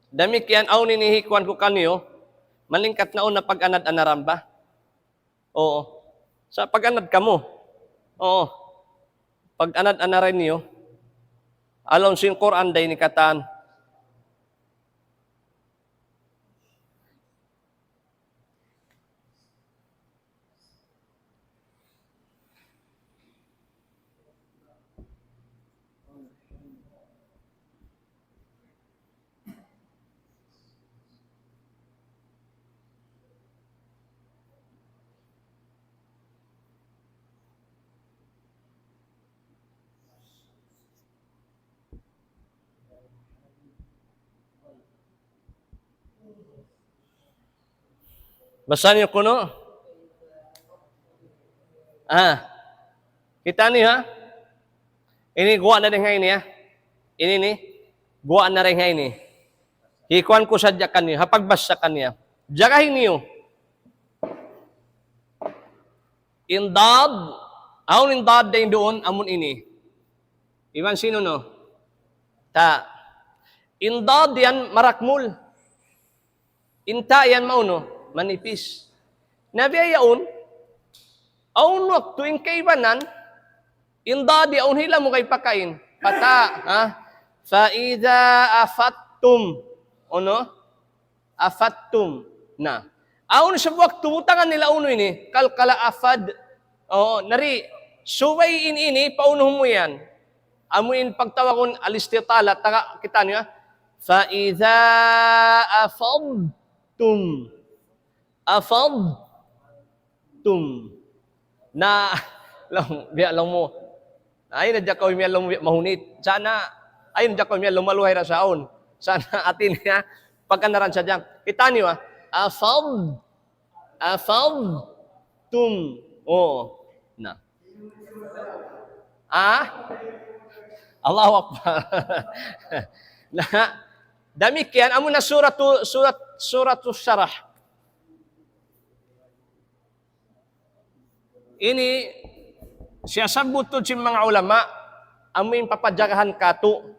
damikkiyan awn ini hikuwan ku kaniyu, malingkat na unu pag-anad-anaran ba? Oo. Sa' pag-anad kamu. Oo. Pag-anad-anaran niyu. Ha lawm sin Qur'an dayn ini katan. Basahan niyu kunu'. Ah. Kita' niyu, ha? Ini guwa' na dayn ha ini, ha? Ini, ini. Guwa' na dayn ha ini. Hikuwan ku sadja kaniyu, ha pagbasa kaniya. Jagahi niyu. In dad, awn in dad dayn duun, amun ini. Iban sin unu? Ta. In dad yan marakmul. In ta yan maunu, manipis. Na biya' yaun, awn waktu in kaibanan, in dad yaun hilamugay pakain. Pa ta, ha? Fa idha afattum. Unu? Afattum. Na. Awn sa waktu butangan nila unu ini, qalqala afad. O, nari, subay in ini, paunuhun mu yan. Amu in pagtawagun al-istitala, taga, kita niyu, ha? فإذا أفضتم أفضتم. Na, laung, biya' laung mu. Ayaw na diya kaw miyan laung mu biya' mahunit. Sana, ayaw na diya kaw miyan laung mu maluhay ra saun. Sana hati niya, pagkanaran sadja. Kita niyu, ha? Afad, afadtum. O, na. Ah? Allahu Akbar. Na, damikkiyan, amu na suratu, surat, suratu Syarah. Ini, siyasabbut tuud sin manga ulama, amu in papajagahan katu'.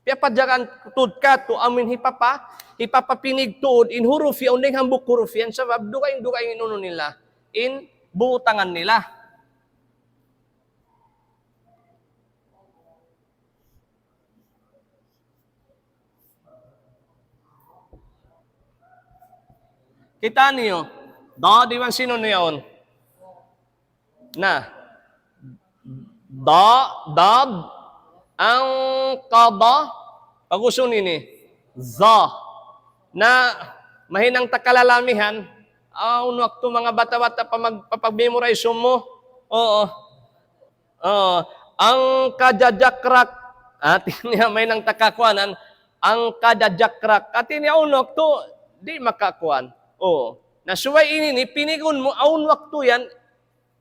Piyapajagahan tuud katu', amu in hipapa, hipapapinig tuud, in huruf yaun, dayng hambuuk huruf yan, sabab dugaing-dugaing in unu nila, in butangan nila. Kita niyu, dad iban sin unu yaun. Na, da, dad, anqada, pag-usun ini, za. Na, mahinang ta kalalamihan, awn waktu manga bata'-bata' pa mag-, pa pag-memorize mu. Oo. O, anqajajakrak. Hati niya mahinang ta kakuanan, anqajajakrak. Hati niya awn waktu, di' makakuan. O, na subay ini, ini, pinigun mu, awn waktu yan,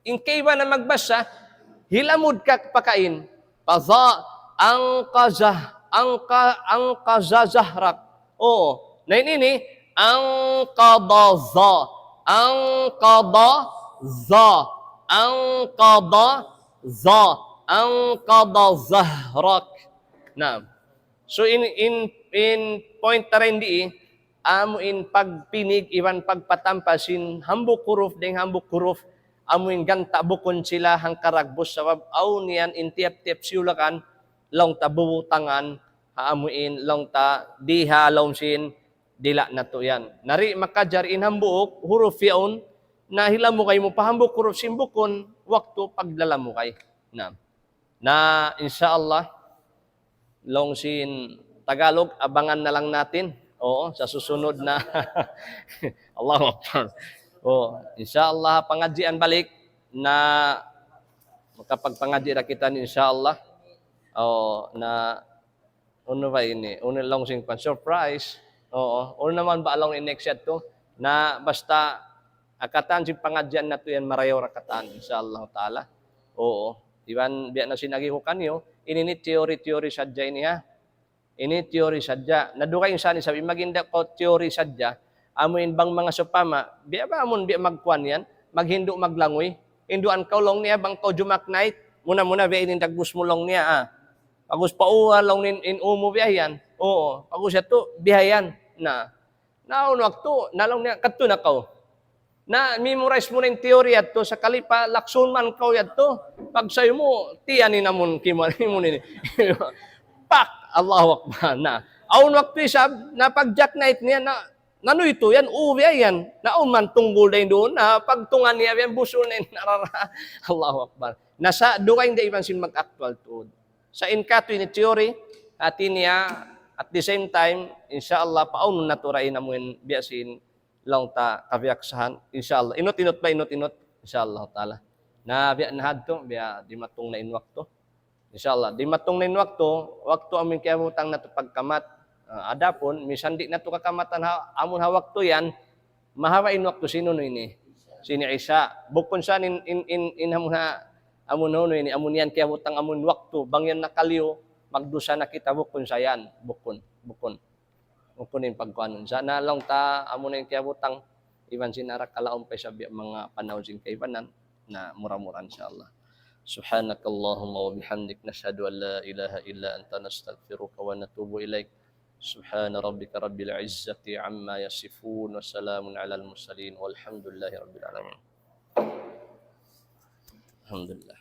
in kaibanan magbasa, hilamud ka pakain. Pa za, anqazah, anqa-, anqazazahrak. O, na in ini, anqadaza, anqadaza, anqadaza, anqadazahrak. Naam. So, in, in, in point ta dayn di, amu in pagpinig iban pagpatampa sin hambuuk huruf dayng hambuuk huruf, amu in ganta' bukun sila hangkaragbus, sabab awn yan in tiyap-tiyap siyulakan, laung ta bubutangan, ha amu in laung ta di ha lawm sin dila' natu' yan. Nari makajar in hambuuk huruf yaun, na hilamugay mu pa hambuuk huruf sin bukun waktu paglalamugay. Na, na insya Allah, laung sin Tagalog, abangan na lang natin. Oo, sa susunod na. Allahu Akbar. Oo, insya Allah, pangadjian balik na makapagpangadji' da kita, insya Allah. Oo, na unu ba ini? Unu laung sin pan surprise? Oo, unu naman ba laung in next yadtu? Na basta ha katan sin pangadjian natu' yan marayaw ra katan, insya Allah ta'ala. Oo. Iban biya' na sin agi ku kaniyu, ini ini teori-teori sadja ini ha. Ini teori sadja. Na dugaing sa ini sabi, maghinda' kaw teori sadja. Amu in bang manga sawpama, biya' ba amun biya' magkuan yan, maghindu' maglanguy. Hinduan kaw laung niya bang kaw jumaknait, muna-muna biya' ini dagbus mu laung niya, ah. Pag-ubus pa uwa laung in, in umu biya' yan. Oo. Pag-ubus yadtu, biya' yan. Na, na awn waktu, na laung niya, kadtu na kaw. Na memorize mu na in teori yadtu, sakali pa laksun man kaw yadtu, pagsayu mu, tiyan in amun kiman, amun ini. Pak! Allahu Akbar. Na, awn waktu isab, na pag-jackknife niya, na, nanu yadtu yan, uwi yan. Na awn man tunggul dayn duun, na pagtungan niya yan, busul na in narara. Allahu Akbar. Na sa dugaing da iban sin mag-actual tuud. Sa in katu' ini teori, hati niya, at the same time, insya Allah, paawnun natu' ra in amun biya' sin laung ta kabiyaksahan, insya Allah. Inut-inut ba, inut-inut, insya Allah ta'ala. Na biya' na hadtu, biya' dimatung na in waktu. Insya Allah, dimatung na in waktu, waktu amun kiyabutang natu' pagkamat. Ah, adapun, misan di' natu' kakamatan ha, amun ha waktu yan, mahaba' in waktu sin unu ini. Sin Isya. Bukun sa in, in, in, in amun ha, amun unu ini, amun yan kiyabutang amun waktu, bang yan nakaliyu, magdusa na kita, bukun sa yan. Bukun, bukun. Bukun in pagkuanun. Sa' na laung ta, amu na in kiyabutang, iban sin arakala' umpay sa biya' manga panahun sin kaibanan, na mura-mura, insya Allah. سبحانك اللهم وبحمدك، نشهد أن لا إله إلا أنت، نستغفرك ونتوب إليك. سبحان ربك رب العزة عما يصفون، وسلام على المرسلين، والحمد لله رب العالمين. الحمد لله.